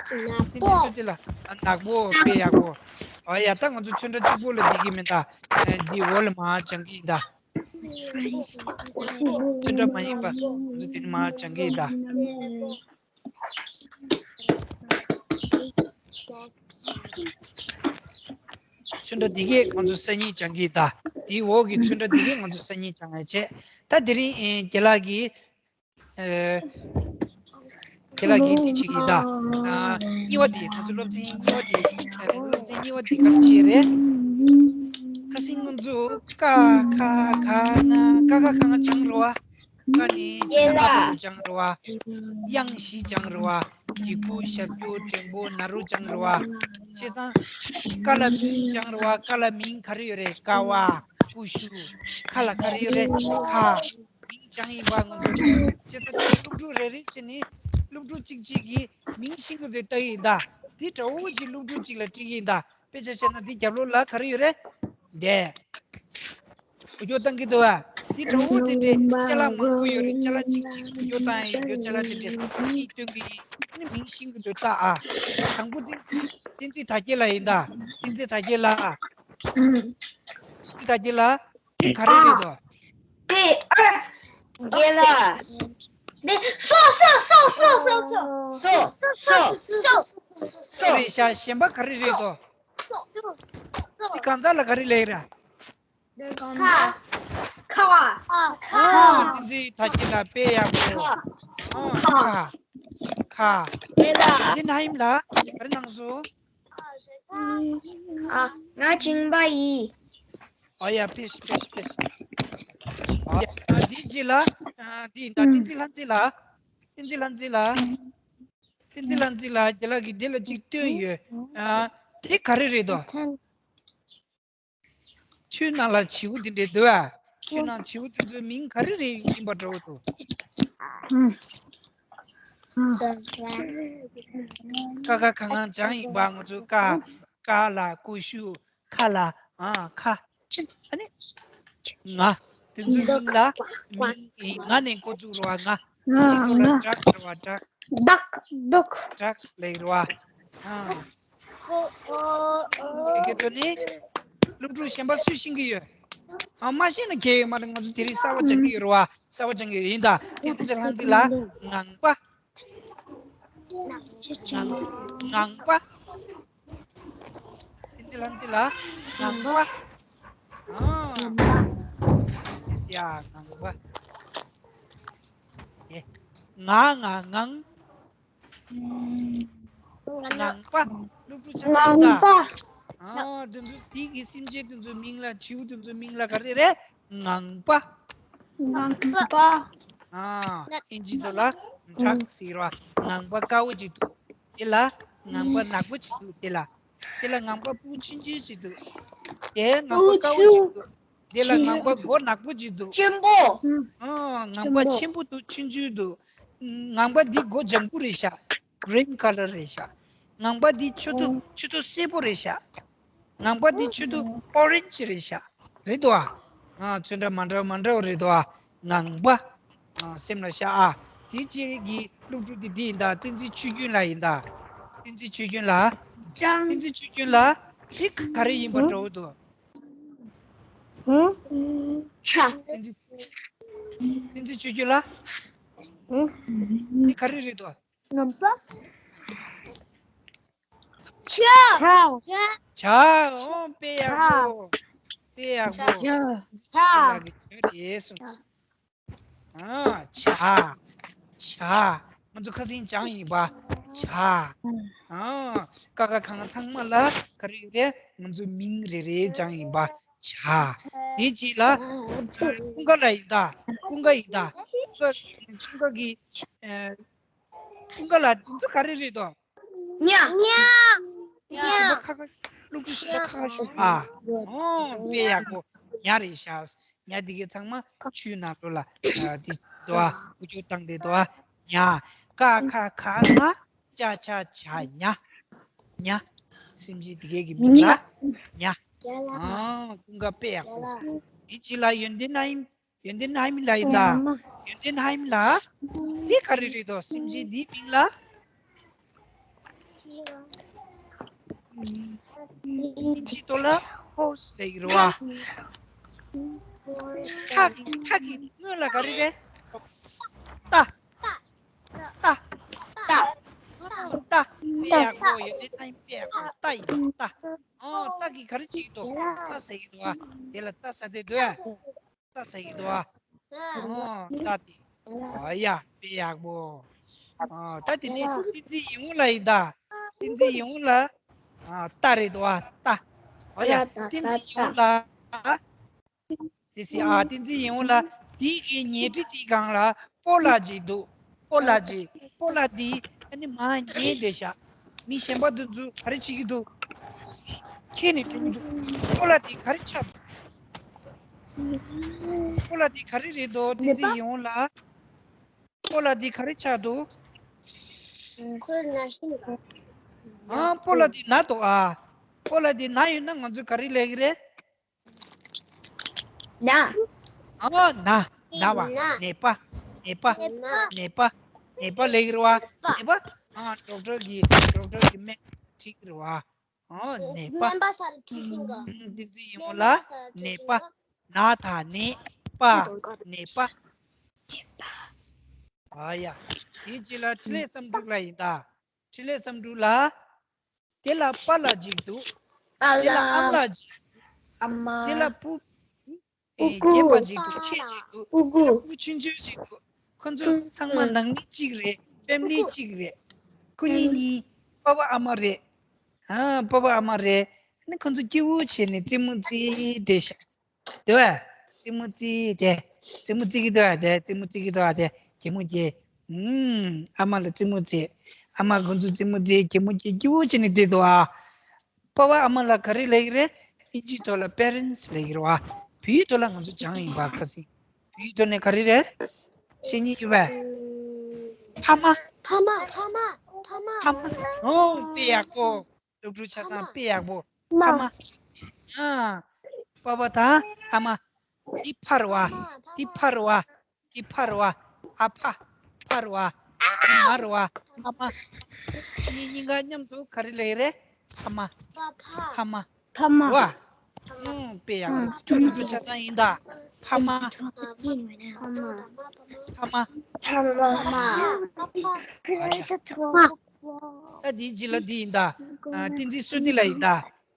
ནག་པོ། བསྟན་འཛིན་བསོད་བདེ་ལགས། ཨ། ནག་པོ། དཔེ་ཡག་པོ། ཨ་ཡ། ད་ང་ཚོ་ཚོན་ཁྲ་གཅིག་པོ་ལ་འགྲིག་གི་མིན་ད། ཨ། འདི་འོག་ལ་མར་སྦྱང་གི་ཡིན་ད། ཚོན་ཁྲ་མ་ཡིན་པ་ང་ཚོ་དེ་ནས་མར་སྦྱང་གི་ཡིན་ད། ཚོན་ཁྲ་འདི་གས་ང་ཚོ་སང་ཉིན་སྦྱང་གི་ཡིན་ད། དེའི་འོག་གི་ཚོན་ཁྲ་འདི་གིས་ང་ཚོ་སང་ཉིན་སྦྱང་ཡ་བྱས། ད་དེ་རིང་ཨེ་རྒན་ལགས་ཀྱིས་ཨེ་རྒན་ལགས་ཀྱིས་འདི་བྱེད་ཀྱི་ཡིན་ད། ཨ་གཉིས་པ་དེ་ང་ཚོ་སློབ་ཚན་གཉིས་པ་དེ་ཨེ་སློབ་ཚན་གཉིས་པ་དེ་ག་རེ་བྱེད་རེད། ཁ་སང་ང་ཚོ་ཀ་ཁ་ག་ང་ཀ་ཁ་ག་ང་སྦྱངས་རེད་བ། ཀ་ནི་ཅི་ལ་ཀ་ལ་སྦྱངས་རེད་བ། དབྱངས་བཞི་སྦྱངས་རེད་བ། སྡིག་པོ་ཞབས་ཀྱུ་འགྲེང་པོ་ན་རོ་སྦྱངས་རེད་བ། བྱས་ཙང་ཀ་ལ་མིང་སྦྱངས་རེད་བ། ཀ་ལ་མིང་ག་རེ་ཡོད་རེད། ཀ་བ། ཀུ་ཤུ། ཁ་ལ་ག་རེ་ཡོད་རེད། ཁ། མིང་སྦྱངས་ཡིན་པ་ང་ཚོ། བྱས་ཙང་དེ་སློབ་ཕྲུག་རེ་རེ་བྱས་ནས་སློབ་ཕྲུག་གཅིག་གཅིག་གིས་མིང་ཤེས་ཀྱི་འདུག་ལྟ་ཡིན་ད། དེ་འདྲ་བོ་ཅིག་སློབ་ཕྲུག་གཅིག་ལ་སྤྲད་ཀྱི་ཡིན་ད། དཔེ་ཆ་བཤད་ན་འདི་རྒྱབ་ལོགས་ལ་ག་རེ་ཡོད་རེད། འདི། འུ་ཅག་བཏང་གི་འདུག་བ། འདི་གྲོགས་པོ་དེ་འདྲའི་ཅ་ལག་མང་པོ་ཡོད་རེད། ཅ་ལག་གཅིག་གཅིག་འུ་ཅག་བཏང་ཡོད། ཅ་ལག་དེ་འདྲའི་མིང་སྟོན་གི་ཡིན། ཨ་ནི་མིང་ཤེས་ཀྱི་འདུག་ལྟ་ཨ། དང་པོ་བསྟན་འཛིན། བསྟན་འཛིན་དར་རྒྱས་ལགས་ཡིན་ད། བསྟན་འཛིན་དར་རྒྱས་ལགས། བསྟན་འཛིན་དར་རྒྱས་ལགས། འདི་ག་རེ་རེད་དོ། དེ་ཨ། རྒན་ལགས། འདི་སོ་སོ་སོ། སོ་སོ་སོ། སོ་རེད་ཤག་གཞན་པ་ག་རེ་རེད་དོ། འདི་གང་ཟག་ལ་ག་རེ་ལབ་ར། ཁ། ཁ། ཁ། ཨོ། བསྟན་འཛིན་དར་རྒྱས་ལགས་དཔེ་ཡག་པོ། ཨོ། ཁ། ཁ། རྒན་ལགས། འདི་ན་ཧིམ་ལགས་ག་རེ་གནང་སོང་། ཨ། ང་སྦྱིན་པ་ཡིན། ཨ་ཡ་ཕེ་ཤི་ཕེ་ཤི་ཕེ་ཤི། ཨ་ཡ་འདི་རྗེས་ལ། ཨ་འདི་ད་བསྟན་འཛིན་ལྷ་མཛེས་ལགས། བསྟན་འཛིན་ལྷ་མཛེས་ལགས། བསྟན་འཛིན་ལྷ་མཛེས་ལགས་རྒན་ལགས་ཀྱིས་འདི་ལ་གཅིག་བཏོན་ཡོད། ཨ་དེ་ག་རེ་རེད་དོ། ཆུའི་ནང་ལ་བྱིའུ་དེ་འདྲས་འདུག་ཨ། ཆུའི་ནང་བྱིའུ་དེ་ཚོའི་མིང་ག་རེ་རེ་ཡིན་པ་འདྲ་བོ་འདུག་ཀ་ཁ་ག་ང་སྦྱངས་ཡིན་པ། ང་ཚོ་ཀ། ཀ་ལ་ཀུ་ཤུ། ཁ་ལ་ཨ་ཁ། ཨ་ནི་ང་། དེ་ཚོའི་མིང་ལ་མིང་ཡིན། ང་ནས་འགོ་བཙུགས་རོགས་ང་། ང་། གཅིག་ཏུ་ལ་ང་། བྲག་ཟེར་བ་བྲག། བདག་བདག་བྲག་ལབ་རོགས་ཨ། དེ་ག་དོན་ནི། སློབ་ཕྲུག་གཞན་པ་སུས་ཤེས་ཀྱི་ཡོད། ཨ་མ་ཤེས་ན་ཁྱད་ཡོད་མ་རེད། ང་ཚོ་དེ་རིང་གསར་པ་སྦྱང་གི་ཡོད་རེད་བ། གསར་པ་སྦྱང་གི་ཡོད་ཡིན་ད། དེ་ཚོ་ལྷ་མཛེས་ལགས་ངང་པ། ངང་ངང་པ། བསྟན་འཛིན་ལྷ་མཛེས་ལགས་ངང་པ། ཨ། ཡ་ངང་པ། ཨེ། ང་ང་ངང་། ངང་པ། སློབ་ཕྲུག་ཆ་ཚང་ད། ཨ་དེ་ཚོ་དེ་གི་སེམས་ཅན་དེ་ཚོའི་མིང་ལ། བྱིའུ་དེ་ཚོའི་མིང་ལ་ག་རེ་རེད། ངང་པ། ངང་པ། ཨ་ཨིན་ཇི་ཚོ་ལ་ཌག་ཟེར་བ། ངང་པ་དཀར་པོ་ཅིག་འདུག་དེ་ལ་ངང་པ་ནག་པོ་ཅིག་འདུག་དེ་ལ། དེ་ལ་ངང་པ་སྤུ་གུ་ཆུང་ཆུང་ཅིག་འདུག་དེ་ངང་པ་དཀར་པོ་ཅིག་འདུག་དེ་ལ་ངང་པ་མགོ་ནག་པོ་ཅིག་འདུག་ཆེན་པོ། ཨ་ངང་པ་ཆེན་པོ་འདུག་ཆུང་ཆུང་འདུག་ངང་པ་འདི་མགོ་ལྗང་ཁུ་རེད་ཤག Green color རེད་ཤག་ངང་པ་འདི་ཆུ་ཐོག་ཆུ་ཐོག་སེར་པོ་རེད་ཤག་ངང་པ་འདི་ཆུ་ཐོག་ཨོ་རེན་ཇི་རེད་ཤག་རེད་དོ་ཨ། ཚོན་ཁྲ་མ་འདྲ་མ་འདྲ་བ་རེད་དོ་ཨ། ངང་པ། ཨ་སེམས་ལ་ཤག་ཨ། དེ་གཅིག་གི་སློབ་ཕྲུག་དེ་འདི་ཡིན་ད། བསྟན་འཛིན་ཆོས་ཀུན་ལགས་ཡིན་ད། བསྟན་འཛིན་ཆོས་ཀུན་ལགས། ཅང་། བསྟན་འཛིན་ཆོས་ཀུན་ལགས། དེ་ག་རེ་ཡིན་པ་འདྲ་བོ་འདུག་ཧུམ། ཆ། བསྟན་འཛིན། བསྟན་འཛིན་ཆོས་ཀུན་ལགས། ཧུམ། དེ་ག་རེ་རེད་དོ། ངང་པ། ཆ། ཆ། ཆ། ཆ། ཨོ་དཔེ་ཡག་པོ། དཔེ་ཡག་པོ། ཆ། ཆོས་ཀུན་ལགས་ཀྱིས་ཆ་རེད་གསུངས། ཨ་ཆ། ཆ། ང་ཚོ་ཁ་སང་སྦྱངས་ཡིན་པ། ཆ། ཨ་ཀ་ཁ་ག་ང་ཚང་མ་ལ་ག་རེ་ཡོད་རེད། ང་ཚོ་མིང་རེ་རེ་སྦྱངས་ཡིན་པ། ཆ། དེ་རྗེས་ལ་ཀུན་དགའ་ལགས་ཡིན་ད། ཀུན་དགའ་ཡིན་ད། ཀུན་དགའ། ཀུན་དགའ་གི། ཨ་ཀུན་དགའ་ལགས་དེ་ཚོ་ག་རེ་རེད་དོ། ཉ། ཉ། སློབ་ཕྲུག་གཞན་པ་ཁ་ཁ། སློབ་ཕྲུག་གཞན་པ་ཁ་ཁ་ཞུ་ཨ། ཨོ་དཔེ་ཡག་པོ། ཉ་རེད་ཤག་ཉ་དེ་གའི་ཚང་མ་ཆུའི་ནང་ལོགས་ལ་ཨ་དེ་འདུག་ཨ། འུ་ཅག་བཏང་དེ་འདུག་ཨ། ཉ། ཀ་ཁ་ག་ང་ཅ་ཆ་ཆ་ཉ། ཉ། སེམས་ཅན་དེ་གའི་གི་མིང་ལ་ཉ། ཨ་ཀུན་དགའ་དཔེ་ཡག་པོ། དེ་རྗེས་ལ་ཡོན་ཏན་ཨིན། ཡོན་ཏན་ཧའེ་མི་ལགས་ཡིན་ད། ཡོན་ཏན་ཧའེ་མི་ལགས། འདི་ག་རེ་རེད་དོ། སེམས་ཅན་འདིའི་མིང་ལ། ཨིན་ཇི་ཐོག་ལ་ཧོར་སི་ལབ་ཀྱི་རེད་བ། ཁ་གི་ཁ་གི་སྔོན་ལ་ག་རེ་རེད། ཏ། ཏ། ཏ། ཏ། དཔེ་ཡག་པོ། ཡོན་ཏན་ཐང་ཡིན། དཔེ་ཡག་པོ། རྟ་ཡིན། རྟ། ཨོ། རྟ་གིས་ག་རེ་བྱེད་ཀྱི་འདུག་རྩྭ་ཟ་གི་འདུག་ཨ། དེ་ལ་རྟ་ཟ་བསྡད་འདུག་ཨ། རྩྭ་ཟ་གི་འདུག་ཨ། ཨོ། རྩྭ་དེ། ཨོ་ཡ། དཔེ་ཡག་པོ། ཨོ། ད་དེ་ནས་བསྟན་འཛིན་ཡིད་འོང་ལགས་ཡིན་ད། བསྟན་འཛིན་ཡིད་འོང་ལགས། ཨ། རྟ་རེད་འདུག་ཨ། རྟ། ཨོ་ཡ། བསྟན་འཛིན་ཡིད་འོང་ལགས། དེ་སི་ཨ། བསྟན་འཛིན་ཡིད་འོང་ལགས། དེའི་གི་ཉལ་ཁྲི་དེའི་སྒང་ལ་སྤོ་ལགས་ཅིག་འདུག་སྤོ་ལགས་ཅིག་སྤོ་ལགས་དེ་ཨ་ནི་མར་ཉལ་བསྡད་ཤག་མི་གཞན་པ་དེ་ཚོ་ག་རེ་བྱེད་ཀྱི་འདུག་ཁྱེར་ནས་འགྲོ་གི་འདུག་སྤོ་ལགས་དེ་ག་རེ་ཆགས་འདུག་སྤོ་ལགས་དེ་ག་རེ་རེད་འདུག་བསྟན་འཛིན་ཡིད་འོང་ལགས། སྤོ་ལགས་དེ་ག་རེ་ཆགས་འདུག་ཁོའི་ན་ཤི་འདུག་ཨ། སྤོ་ལགས་དེ་ན་འདུག་ཨ། སྤོ་ལགས་དེ་ན་ཡོད་ན་ང་ཚོས་ག་རེ་ལབ་ཀྱི་རེད། ན། ཨ། ན། ན་བ། ན། ནད་པ། ནད་པ། ནད་པ། ནད་པ་ལབ་ཀྱི་རེད་བ། ནད་པ། ཨ། ཌོག་ཊར་གྱིས། ཌོག་ཊར་གྱིས་སྨན་ཁྲིད་ཀྱི་རེད་བ། ཨ། ནད་པ། སྨན་པ་སར་ཁྲིད་ཤིང་ག་ཨ། བསྟན་འཛིན་ཡིད་འོང་ལགས། ནད་པ། ན་ད་ནད་པ། ནད་པ། ཨ་ཡ། དེའི་རྗེས་ལ་འཕྲིན་ལས་བསམ་འགྲུབ་ལགས་ཡིན་ད། འཕྲིན་ལས་བསམ་འགྲུབ་ལགས། དེ་ལ་པཱ་ལགས་ཅིག་འདུག་དེ་ལ་ཨ་མ་ལགས་ཅིག་ཨ་མ། དེ་ལ་བུ། ཨེ། སྐྱེས་པ་ཅིག་འདུག་མཆེད་ཅིག་འདུག་དེ་ལ་བུ་ཆུང་ཆུང་ཅིག་འདུག་ཁོ་ཚོ་ཚང་མ་ནང་མི་གཅིག་རེད། ཕེ་མི་ལི་གཅིག་རེད། ཁོ་གཉིས་གཉིས་པ་ཕ་ཨ་མ་རེད། ཨ། པ་ཕ་ཨ་མ་རེད། ཨ་ནི་ཁོ་ཚོ་སྐྱིད་པོ་བྱས་ནས་རྩེད་མོ་རྩེ་བསྡད་ཤག་དེ་བས། རྩེད་མོ་རྩེ་དེ། རྩེད་མོ་རྩེ་གི་འདུག་ཨ། དེ་རྩེད་མོ་རྩེ་གི་འདུག་ཨ། དེ་གད་མོ་བགད། ཨུམ། ཨ་མ་ལ་རྩེད་མོ་རྩེ། ཨ་མ་ཁོ་ཚོ་རྩེད་མོ་རྩེ། གད་མོ་བགད། སྐྱིད་པོ་བྱས་ནས་བསྡད་འདུག་ཨ། པ་ཕ་ཨ་མ་ལ་ག་རེ་ལབ་ཀྱི་རེད། ཨིན་ཇིའི་ཐོག་ལ་པེ་རེན་སི་ལབ་ཀྱི་རེད་བ། བོད་ཡིག་ཐོག་ལ་ང་ཚོ་སྦྱངས་ཡིན་པ། ཁ་སང་བོད་ཡིག་ཐོག་ནས་ག་རེ་རེད། ཤེས་མཁན་ཡོད་པས། ཕ་མ། ཕ་མ། ཕ་མ། ཕ་མ། ཕ་མ། ཨོ། དཔེ་ཡག་པོ། སློབ་ཕྲུག་ཆ་ཚང་དཔེ་ཡག་པོ། ཕ་མ། ཨ། པ་ཕ་དང་ཨ་མ། འདི་ཕ་རེད་བ། འདི་ཕ་རེད་བ། འདི་ཕ་རེད་བ། ཨ་ཕ། ཕ་རེད་བ། འདི་མ་རེད་བ། ཨ་མ། གཉིས། གཉིས་ཀ་མཉམ་དུ་ག་རེ་ལབ་ཀྱི་རེད། ཕ་མ། ཕ་མ། ཕ་མ། ཕ་མ། རེད་བ། ཨུམ། དཔེ་ཡག་པོ། ཁྱོད་སློབ་ཕྲུག་ཆ་ཚང་ཡིན་ད། ཕ་མ། ཕ་མ། ཕ་མ། ཕ་མ། ཨ་ཡ། ད་འདིའི་རྗེས་ལ་འདི་ཡིན་ད། ཨ། བསྟན་འཛིན་བསོད་བདེ་ལགས་ཡིན་ད།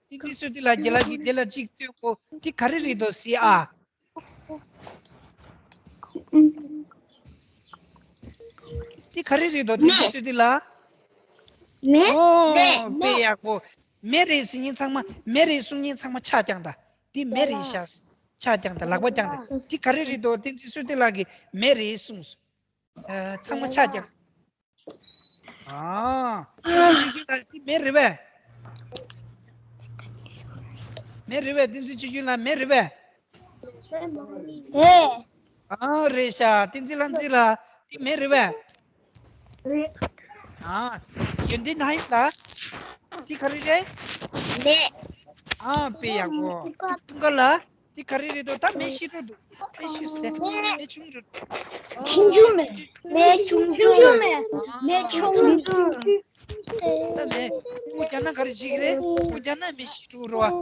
བསྟན་འཛིན་བསོད་བདེ་ལགས། རྒན་ལགས་ཀྱིས་དེ་ལ་གཅིག་སྟོན་གོ། དེ་ག་རེ་རེད་འདུག་ཟེར་ཨ། དེ་ག་རེ་རེད་འདུག་བསྟན་འཛིན་བསོད་བདེ་ལགས། མེ། ཨོ། མེ། དཔེ་ཡག་པོ། མེ་རེད་ཟེར་མཁན་ཚང་མ། མེ་རེད་གསུང་མཁན་ཚང་མ་ཕྱག་བརྐྱངས་དང་། དེ་མེ་རེད་ཤག་ཕྱག་བརྐྱངས་དང་། ལག་པ་བརྐྱངས་དང་། དེ་ག་རེ་རེད་འདུག་བསྟན་འཛིན་བསོད་བདེ་ལགས་ཀྱིས་མེ་རེད་གསུངས་སོང་། ཨ། ཚང་མ་ཕྱག་བརྐྱངས། ཨ། བསྟན་འཛིན་ཆོས་སྐྱོང་ལགས། འདི་མེ་རེད་པས། མེ་རེད་པས། བསྟན་འཛིན་ཆོས་སྐྱོང་ལགས། མེ་རེད་པས། རེད། ཨ། རེད་ཤག་བསྟན་འཛིན་ལྷ་མཛེས་ལགས། འདི་མེ་རེད་པས། རེད། ཨ། ཡོན་ཏན་ཧའེ་ལགས། འདི་ག་རེ་རེད། མེ། ཨ། དཔེ་ཡག་པོ། འདི་དཔུང་དཀར་ལགས། འདི་ག་རེ་རེད་འདུག་ད་མེ་ཤི་འགྲོ་འདུག་མེ་ཤི་འགྲོ་འདུག་མེ་ཆུང་འགྲོ་འདུག་ཨ། ཆུང་ཆུང་མེ། མེ་ཆུང་ཆུང་མེ། མེ་ཆུང་ཆུང་། ད་མེ། སྤུ་རྒྱག་ན་ག་རེ་བྱེད་ཀྱི་རེད། སྤུ་རྒྱག་ན་མེ་ཤི་འགྲོ་རེད་བ།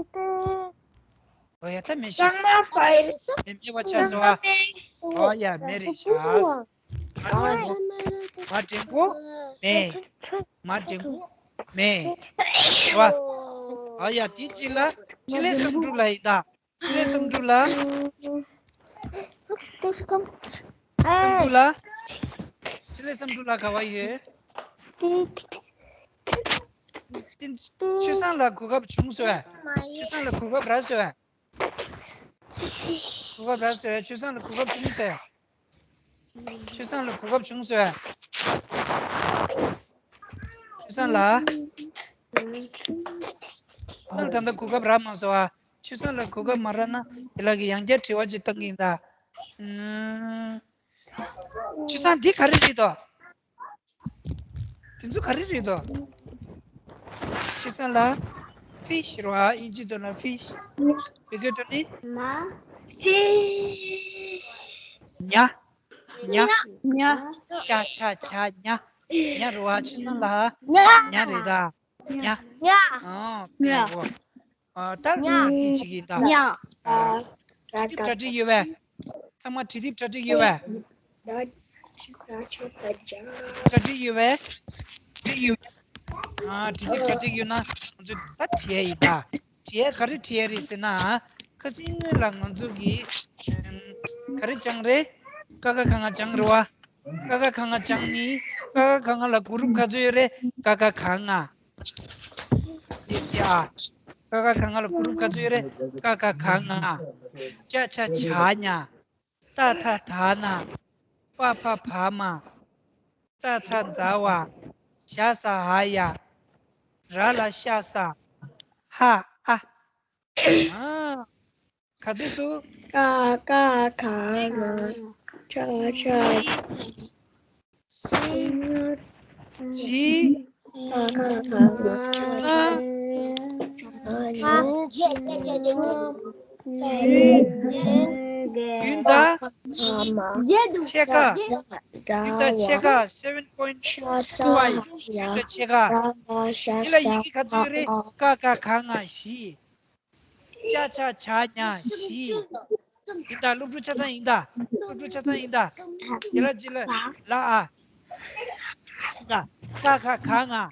ཨོ་ཡ། ད་མེ་ཤི། ཀྲང་མ་ཕའི། མེ་མེ་བ་ཆགས་སོང་ཨ། ཨོ་ཡ། མེ་རེད་ཤག་མ་འགྲེང་བུ། མ་འགྲེང་བུ། མེ། མ་འགྲེང་བུ། མེ། རེད་བ། ཨོ་ཡ། དེའི་རྗེས་ལ་འཕྲིན་ལས་བསམ་འགྲུབ་ལགས་ཡིན་ད། འཕྲིན་ལས་བསམ་འགྲུབ་ལགས། བསམ་འགྲུབ་ལགས། འཕྲིན་ལས་བསམ་འགྲུབ་ལགས་ག་པར་ཡོད། ཆོས་བཟང་ལགས་གོ་སྐབས་བྱུང་སོང་ཨ། ཆོས་བཟང་ལགས་གོ་སྐབས་རག་སོང་ཨ། གོ་སྐབས་རག་སོང་ཨ། ཆོས་བཟང་ལགས་གོ་སྐབས་བྱུང་སོང་ཨ། ཆོས་བཟང་ལགས་གོ་སྐབས་བྱུང་སོང་ཨ། ཆོས་བཟང་ལགས། ཁྱེད་རང་ད་ལྟ་གོ་སྐབས་རག་མ་སོང་ཨ། ཆོས་བཟང་ལགས་གོ་སྐབས་མ་རག་ན་དེ་ལ་གི་ཡང་བསྐྱར་དྲི་བ་ཅིག་བཏང་གི་ཡིན་ད། ཨུམ། ཆོས་བཟང་འདི་ག་རེ་རེད་དོ། དེ་ཚོ་ག་རེ་རེད་དོ། ཆོས་བཟང་ལགས། ཕིཤ་རེད་བ། ཨིན་ཇི་ཐོག་ལ་ཕིཤ། བོད་སྐད་ཐོག་ནི། མ། ཕི། ཉ། ཉ། ཉ། ཉ། ཅ་ཆ་ཇ་ཉ། ཉ་རེད་བ། ཆོས་བཟང་ལགས། ཉ། ཉ་རེད་ད། ཉ། ཉ། ཨོ། ཉ། ཉ། ཨོ། ད་ཉ། འདི་ཅིག་ཡིན་ད། ཉ། ཨ། བྲིས་དེབ་གྲ་སྒྲིག་ཡོད་པས། ཚང་མ་བྲིས་དེབ་གྲ་སྒྲིག་ཡོད་པས། གྲ་སྒྲིག་ཡོད་པས། གྲ་སྒྲིག་ཡོད་པས། ཨ་འབྲི་དེབ་གྲ་སྒྲིག་ཡོད་ན་ང་ཚོས་ད་བྲིས་ཡ་ཡིན་ད། བྲིས་ཡ་ག་རེ་བྲིས་ཡ་རེད་ཟེར་ན། ཁ་སང་སྔོན་ལ་ང་ཚོ་གིས་ཨམ་ག་རེ་སྦྱངས་རེད། ཀ་ཁ་ག་ང་སྦྱངས་རེད་བ། ཀ་ཁ་ག་ང་སྦྱངས་ནི། ཀ་ཁ་ག་ང་ལ་གུ་རུབ་ག་ཚོད་ཡོད་རེད། ཀ་ཁ་ག་ང་། ཡེ་སི་ཨ། ཀ་ཁ་ག་ང་ལ་གུ་རུབ་ག་ཚོད་ཡོད་རེད། ཀ་ཁ་ག་ང་། ཅ་ཆ་ཇ་ཉ། ཏ་ཐ་ད་ན། པ་ཕ་བ་མ། ཙ་ཚ་ཛ་ཝ། ཞ་ཟ་འ་ཡ། ར་ལ་ཤ་ས། ཧ་ཨ། ཨ། ག་ཚོད་འདུག་ཀ་ཁ་ག་ང་། ཅ་ཆ་གཉིས། གསུམ། བཞི། ཀ་ཁ་ག་ང་། ལྔ། དྲུག་བདུན། བདུན་དང་ཕྱེད་ཀ། བདུན་དང་ཕྱེད་ཀ། seven point five། བདུན་དང་ཕྱེད་ཀ། དེ་ལ་ཡི་གེ་ག་ཚོད་ཡོད་རེད། ཀ་ཁ་ག་ང་བཞི། ཅ་ཆ་ཇ་ཉ་བཞི། ཡིན་ད། སློབ་ཕྲུག་ཆ་ཚང་ཡིན་ད། སློབ་ཕྲུག་ཆ་ཚང་ཡིན་ད། དེ་ལ་ཅི་ལ་ལ་ཨ། ད་ཀ་ཁ་ག་ང་།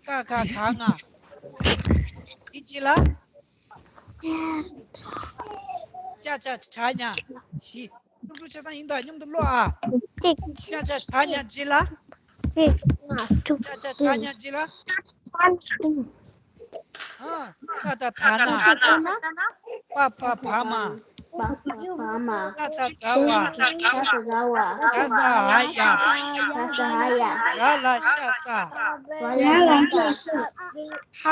ཀ་ཁ་ག་ང་། འདི་ཅི་ལ། ཅ་ཆ་ཇ་ཉ་བཞི། སློབ་ཕྲུག་ཆ་ཚང་ཡིན་ད། མཉམ་དུ་ཀློག་ཨ། ཅ་ཆ་ཇ་ཉ་ཅི་ལ། ཅ་ཆ་ཇ་ཉ་ཅི་ལ། ཨ། ཀ་ཏ་ད་ན། པ་ཕ་བ་མ། བ་ཕ་བ་མ། ཏ་ཚ་ཛ་ཝ། ཏ་ཚ་ཛ་ཝ། ད་ཟ་འ་ཡ། ད་ཟ་འ་ཡ། ར་ལ་ཤ་ས། ར་ལ་ཤ་ས། ཧ་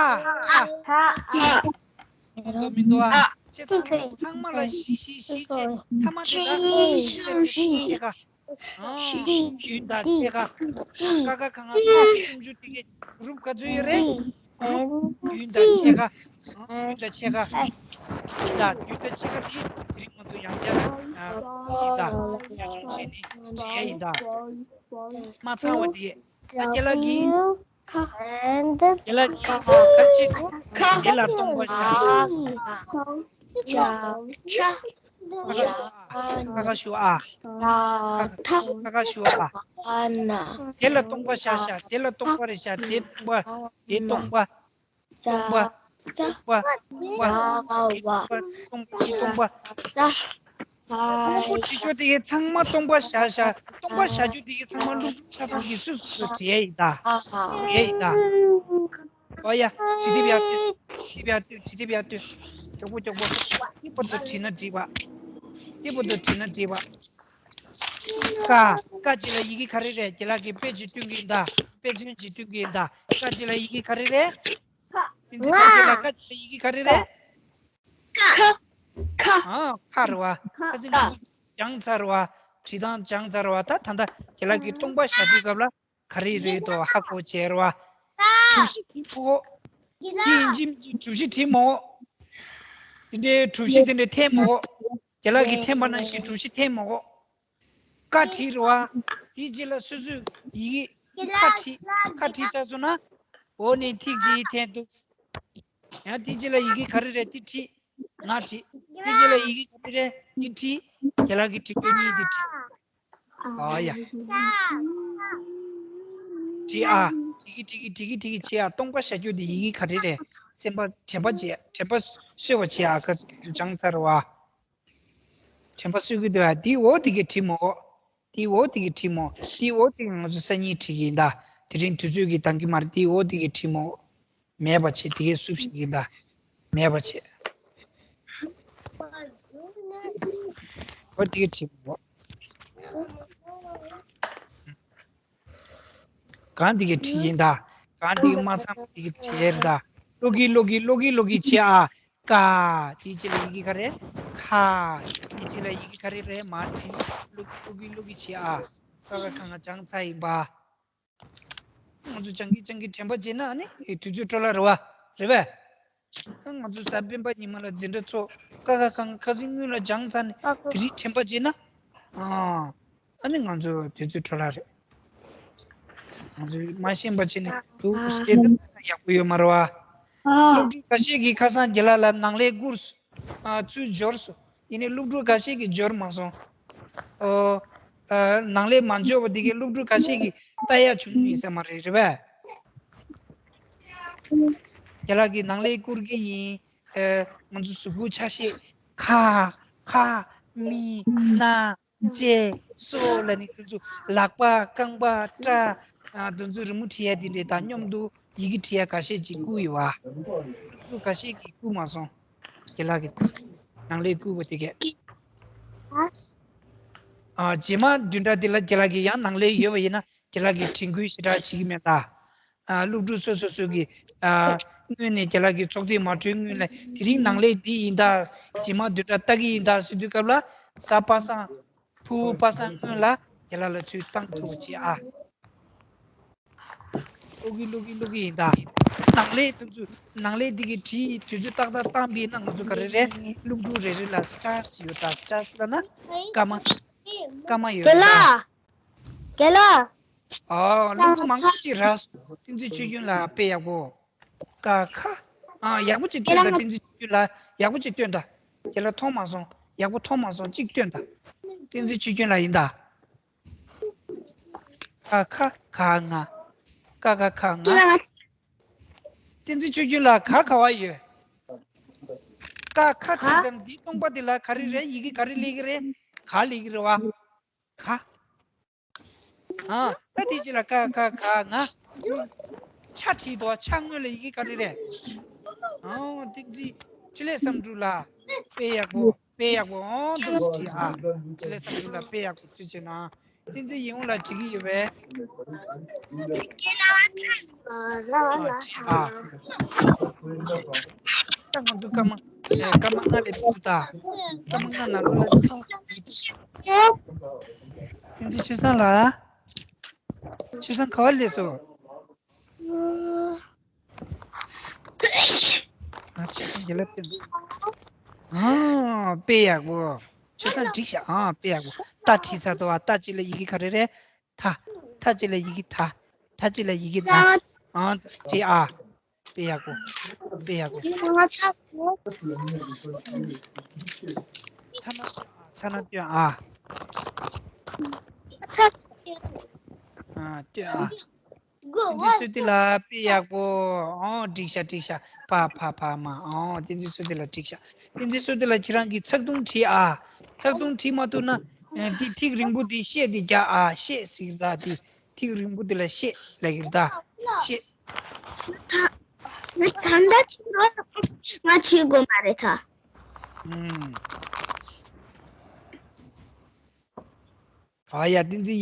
ཨ། ཧ་ཨ། མི་འདུག་མི་འདུག་ཨ། ཁྱེད་ཚང་ཚང་མ་ལ་བཞི་བཞི་བཞི་བྱས། ཐ་མ་དེ་དག་བཞི་བཞི་བཞི་བྱས་ཀ། ཨ། བདུན་དང་ཕྱེད་ཀ། ཀ་ཁ་ག་ང་། སུམ་ཅུ་དེ་གའི་གུ་རུབ་ག་ཚོད་ཡོད་རེད། གུ་རུབ་བདུན་དང་ཕྱེད་ཀ། ཨ། བདུན་དང་ཕྱེད་ཀ། བདུན་དང་བདུན་དང་ཕྱེད་ཀ་དེ་དེ་རིང་ང་ཚོ་ཡང་བསྐྱར་ཨ་ཡིན་ད། ཡར་ཆུང་བྱས་ནས་བྲིས་ཡ་ཡིན་ད། མ་ཚང་བ་དེ། ཨ་རྒན་ལགས་ཀྱིས། ཁ། རྒན་ལགས་ཀྱིས་ཁ་ཅིག་གོ། ཁ། དེ་ལ་སྟོང་པ་བཞག་བཞག་ཅ་ཆ། ཀ་ཁ་ཞུ་ཨ། ཀ་ཁ་ཞུ་ཨ། ད་ཐ། ཀ་ཁ་ཞུ་ཨ། ད་ན། དེ་ལ་སྟོང་པ་བཞག་བཞག་དེ་ལ་སྟོང་པ་རེད་བཞག་དེ་སྟོང་པ། དེ་སྟོང་པ། ཙ། སྟོང་པ། ཙ། སྟོང་པ། ཙ། སྟོང་པ། ཙ། སྟོང་པ། ཙ། ཁོང་ཁྲོ་བྱེད་རྒྱུ་དེ་གའི་ཚང་མ་སྟོང་པ་བཞག་བཞག་སྟོང་པ་བཞག་རྒྱུ་དེ་གའི་ཚང་མ་སློབ་ཕྲུག་ཆ་ཚང་གིས་སུས་སུ་བྲིས་ཡ་ཡིན་ད། བྲིས་ཡ་ཡིན་ད། ཨོ་ཡ། བྲིས་དེབ་ཡར་ལྟོས། བྲིས་དེབ་ཡར་ལྟོས། བྲིས་དེབ་ཡར་ལྟོས། མགྱོགས་པོ་མགྱོགས་པོ། དེ་བར་དུ་བྲིས་ན་འགྲིག་པ། དེ་བར་དུ་བྲིས་ན་འགྲིག་པ། ཀ། ཀ་ཅི་ལ་ཡི་གེ་ག་རེ་རེད། རྒན་ལགས་ཀྱིས་དཔེ་ཅིག་སྟོན་གྱི་ཡིན་ད། དཔེ་མཚོན་ཅིག་སྟོན་གྱི་ཡིན་ད། ཀ་ཅི་ལ་ཡི་གེ་ག་རེ་རེད། ཁ། ཨིན་ཇི་སྐད་ལ་ཀ་ཅི་ལ་ཡི་གེ་ག་རེ་རེད། ཁ། ཁ། ཨ། ཁ་རེད་བ། ཁ་ཅིག་ང་ཚོ་སྦྱངས་ཚར་བ། བྲིས་སྟངས་སྦྱངས་ཚར་བ། ད་ད་ལྟ་རྒན་ལགས་ཀྱིས་སྟོང་པ་བཞག་དུས་སྐབས་ལ་ག་རེ་རེད་དོ་ཧ་གོ་བྱས་རེད་བ། གྲུ་བཞི་བྲིས་མོ། འདི་ཡིན་གཅིག་མིན་གཅིག་གྲུ་བཞི་བྲིས་མོ། དེ་འདྲའི་གྲུ་བཞི་དེ་འདྲའི་འཐེན་མོ། རྒན་ལགས་ཀྱིས་འཐེན་པ་ནང་བཞིན་གྲུ་བཞི་འཐེན་མོ། ཀ་བྲིས་རེད་བ། དེའི་རྗེས་ལ་སོ་སོས་ཡི་གེ་ཁ་བྲིས། ཁ་བྲིས་ཚར་སོང་ན། འོ་ནས་ཐིག་གཅིག་འཐེན་འདུག་ཡང་དེའི་རྗེས་ལ་ཡི་གེ་ག་རེ་རེད་དེ་བྲིས། ང་བྲིས། དེའི་རྗེས་ལ་ཡི་གེ་ག་རེ་རེད་དེ་བྲིས། རྒན་ལགས་ཀྱིས་བྲིས་པའི་གཉིས་དེ་བྲིས། ཨ་ཡ། བྲིས་ཨ། བྲིས་ཀྱི་བྲིས་ཀྱི་བྲིས་ཀྱི་བྲིས་ཀྱི་བྱས་ཨ། སྟོང་པ་བཞག་རྒྱུ་དེ་ཡི་གེ་ག་རེ་རེད། སེམས་པ་དྲན་པ་བྱས། དྲན་པ་གསོས་པ་བྱས་ཨ། ཁ་སྦྱངས་ཚར་བ། དྲན་པ་གསོས་ཀྱི་འདུག་ཨ། དེའི་འོག་དེ་གའི་བྲིས་མོ། དེའི་འོག་དེ་གའི་བྲིས་མོ། དེའི་འོག་དེ་གའི་ང་ཚོ་སང་ཉིན་བྲིས་ཀྱི་ཡིན་ད། དེ་རིང་དུས་ཚོད་ཀྱིས་འདང་གི་མ་རེད། དེའི་འོག་དེ་གའི་བྲིས་མོ། མེད་པ་བྱས། དེ་གའི་བསུབ་བཞག་གི་ཡིན་ད། མེད་པ་བྱས། འོ་དེ་གའི་བྲིས་མོ། གང་དེ་གའི་བྲིས་ཡིན་ད། གང་དེ་གའི་མ་ཚང་དེ་གའི་བྲིས་ཡས་རེད་ད། ཀློག་གི་ཀློག་གི་ཀློག་གི་ཀློག་གི་བྱས་ཨ། ཀ། དེའི་རྗེས་ལ་ཡི་གེ་ག་རེ། ཁ། དེའི་རྗེས་ལ་ཡི་གེ་ག་རེ་རེད་མར་བྲིས། ཀློག་ཀློག་གི་ཀློག་གི་བྱས་ཨ། ཀ་ཁ་ག་ང་སྦྱངས་ཚར་ཡིན་པ། ང་ཚོ་སྦྱང་གི་སྦྱང་གི་དྲན་པ་བརྗེད་ན་ཨ་ནི་དུས་ཚོད་འཕྲོ་བརླག་རེད་བ། རེད་པས། ང་ཚོ་གཟའ་སྤེན་པ་ཉི་མ་ལ་འཛིན་གྲྭ་ཚོགས། ཀ་ཁ་ག་ང་ཁ་སང་སྔོན་ལ་སྦྱངས་ཚར་ནས་དེ་རིང་དྲན་པ་བརྗེད་ན། ཨ། ཨ་ནི་ང་ཚོ་དུས་ཚོད་འཕྲོ་བརླག་རེད། ང་ཚོས་མ་ཤེས་པ་བྱས་ནས་འདུག་ཟེར་ན་ཡག་པོ་ཡོད་མ་རེད་བ། སློབ་ཕྲུག་ཁ་ཤས་ཀྱིས་ཁ་སང་རྒན་ལགས་ལ་ནང་ལས་བསྐུར་སོང་། ཨ། ཚུར་འབྱོར་སོང་། ཡིན་ནའི་སློབ་ཕྲུག་ཁ་ཤས་ཀྱིས་འབྱོར་མ་སོང་། ཨོ། ཨ་ནང་ལས་མ་འབྱོར་བ་དེ་གའི་སློབ་ཕྲུག་ཁ་ཤས་ཀྱིས་ལྟ་ཡ་བྱུང་ཡིན་ས་མ་རེད། རེད་པས། རྒན་ལགས་ཀྱིས་ནང་ལས་བསྐུར་གྱི་ཡིན། ཨ་ང་ཚོ་གཟུགས་པོ་ཆ་ཤས། ཁ། ཁ། མིག། སྣ། ལྕེ། སོ་ལ་ནི་དེ་ཚོ། ལག་པ། རྐང་པ། སྐྲ། ཨ་དེ་ཚོ་རི་མོ་བྲིས་ཡ་དེ་འདྲས་དང་མཉམ་དུ་ཡི་གེ་བྲིས་ཡ་ཁ་ཤས་ཅིག་བསྐུར་ཡོད་པ། དེ་ཚོ་ཁ་ཤས་ཀྱིས་བསྐུར་མ་སོང་། རྒན་ལགས་ཀྱིས་ནང་ལས་བསྐུར་བ་དེ་གས། ཨ་རྗེས་མ་བདུན་ཕྲག་འདི་ལ་རྒན་ལགས་ཀྱིས་ཡང་ནང་ལས་ཡོད་པ་ཡིན་ན་རྒན་ལགས་ཀྱིས་དྲན་སྐུལ་ཞེ་དྲག་བྱེད་ཀྱི་མེད་ད། ཨ་སློབ་ཕྲུག་སོ་སོ་སོ་གིས་ཨ་སྔོན་ནས་རྒན་ལགས་ཀྱིས་ཚོགས་ཐེངས་མ་གྲོལ་སྔོན་ལ་དེ་རིང་ནང་ལས་འདི་ཡིན་ད། རྗེས་མ་བདུན་ཕྲག་ལྟ་གི་ཡིན་ད་ཟེར་དུས་སྐབས་ལ་གཟའ་པ་སངས། ཕུ་བོ་པ་སངས་སྔོན་ལ་རྒན་ལགས་ལ་ཚུར་བཏང་ཐུབ་པ་བྱེད་ཨ། ཀློག་གི་ཀློག་གི་ཀློག་གི་ཡིན་ད། ནང་ལས་དེ་ཚོ་ནང་ལས་འདི་གི་བྲིས་དུས་ཚོད་ཏག་ཏག་བཏང་པས་ན་ང་ཚོ་ག་རེ་རེད། སློབ་ཕྲུག་རེ་རེ་ལ་སི་ཊར་སི་ཡོད་ད། སི་ཊར་སི་ལབ་ན་སྐར་མ། སྐར་མ་ཡོད་རེད་ད། རྒན་ལགས། རྒན་ལགས། ཨ་སློབ་ཕྲུག་མང་པོ་ཅིག་རག་སོང་། བསྟན་འཛིན་ཆོས་སྐྱོང་ལགས་དཔེ་ཡག་པོ། ཀ་ཁ། ཨ་ཡག་པོ་ཅིག་སྟོན་ད། བསྟན་འཛིན་ཆོས་སྐྱོང་ལགས་ཡག་པོ་ཅིག་སྟོན་ད། རྒན་ལགས་མཐོང་མ་སོང་། ཡག་པོ་མཐོང་མ་སོང་། ཅིག་སྟོན་ད། བསྟན་འཛིན་ཆོས་སྐྱོང་ལགས་ཡིན་ད། ཀ་ཁ་ག་ང་། ཀ་ཁ་ག་ང་། བསྟན་འཛིན་ཆོས་སྐྱོང་ལགས་ག་ག་བ་ཡོད། ཀ་ཁ་བྲིས་ཙམ་འདི་སྟོང་པ་འདི་ལ་ག་རེ་རེད། ཡི་གེ་ག་རེ་སླེབས་ཀྱི་རེད། ག་སླེབས་ཀྱི་རེད་བ། ག་ཨ་ད་དེ་ཅི་ལ་ཀ་ཁ་ག་ང་། ཆ་བྲིས་དོ། ཆ་སྔོན་ལ་ཡི་གེ་ག་རེ་རེད། ཨོ་བསྟན་འཛིན་འཕྲིན་ལས་བསམ་གྲུབ་ལགས་དཔེ་ཡག་པོ། དཔེ་ཡག་པོ། ཨོ་འདུག་སེ་བྲིས་ཨ། འཕྲིན་ལས་བསམ་གྲུབ་ལགས་དཔེ་ཡག་པོ་བྲིས་བྱས་ན། བསྟན་འཛིན་ཡིད་འོང་ལགས་བྲིས་ཀྱི་ཡོད་པས། ཨ་བྲིས་ཨ། ད་ང་ཚོ་སྐར་མ། ཨེ་སྐར་མ་ལྔ་སླེབས་འདུག་ད། སྐར་མ་ལྔ་ནང་ལོགས་ལ་ཅིག་བསྟན་འཛིན་ཆོས་བཟང་ལགས། ཆོས་བཟང་ག་བ་སླེབས་སོང་། ཨ་ཆོས་བཟང་རྒན་ལགས་བསྟན། ཨ་དཔེ་ཡག་པོ། ཆོས་བཟང་འགྲིག་ཤག་ཨ་དཔེ་ཡག་པོ། ད་བྲིས་ཚར་འདུག་བ། ད་གཅིག་ལ་ཡི་གེ་ག་རེ་རེད། ད། ད་གཅིག་ལ་ཡི་གེ་ད། ད་གཅིག་ལ་ཡི་གེ་ད། ཨ་དེ་ཨ། དཔེ་ཡག་པོ། དཔེ་ཡག་པོ། ང་ཚ། ཚ་ན་སྟོན་ཨ། ཚ་ན་སྟོན་ཨ། ཚ། ཨ་སྟོན་ཨ། བསྟན་འཛིན་བསོད་བདེ་ལགས་དཔེ་ཡག་པོ། ཨོ་འགྲིག་ཤག་འགྲིག་ཤག་ཕ་ཕ་ཕ་མ། ཨོ་བསྟན་འཛིན་བསོད་བདེ་ལགས་འགྲིག་ཤག་བསྟན་འཛིན་བསོད་བདེ་ལགས་ཁྱེད་རང་གིས་ཚགས་ཐུང་བྲིས་ཨ། ཚགས་ཐུང་བྲིས་མ་ཐུབ་ན། ཨ་འདི་ཐིག་རིང་པོ་འདི་ཤད་འདི་རྒྱག་ཨ། ཤད་ཟེར་གྱི་རེད་ད། འདི་ཐིག་རིང་པོ་འདི་ལ་ཤད་ལབ་ཀྱི་རེད་ད། ཤད། ད་ད་ད་ང་བྲིས་དགོས་མ་རེད་ད། ཨུམ། ཨ་ཡ་བསྟན་འཛིན་ཡིད།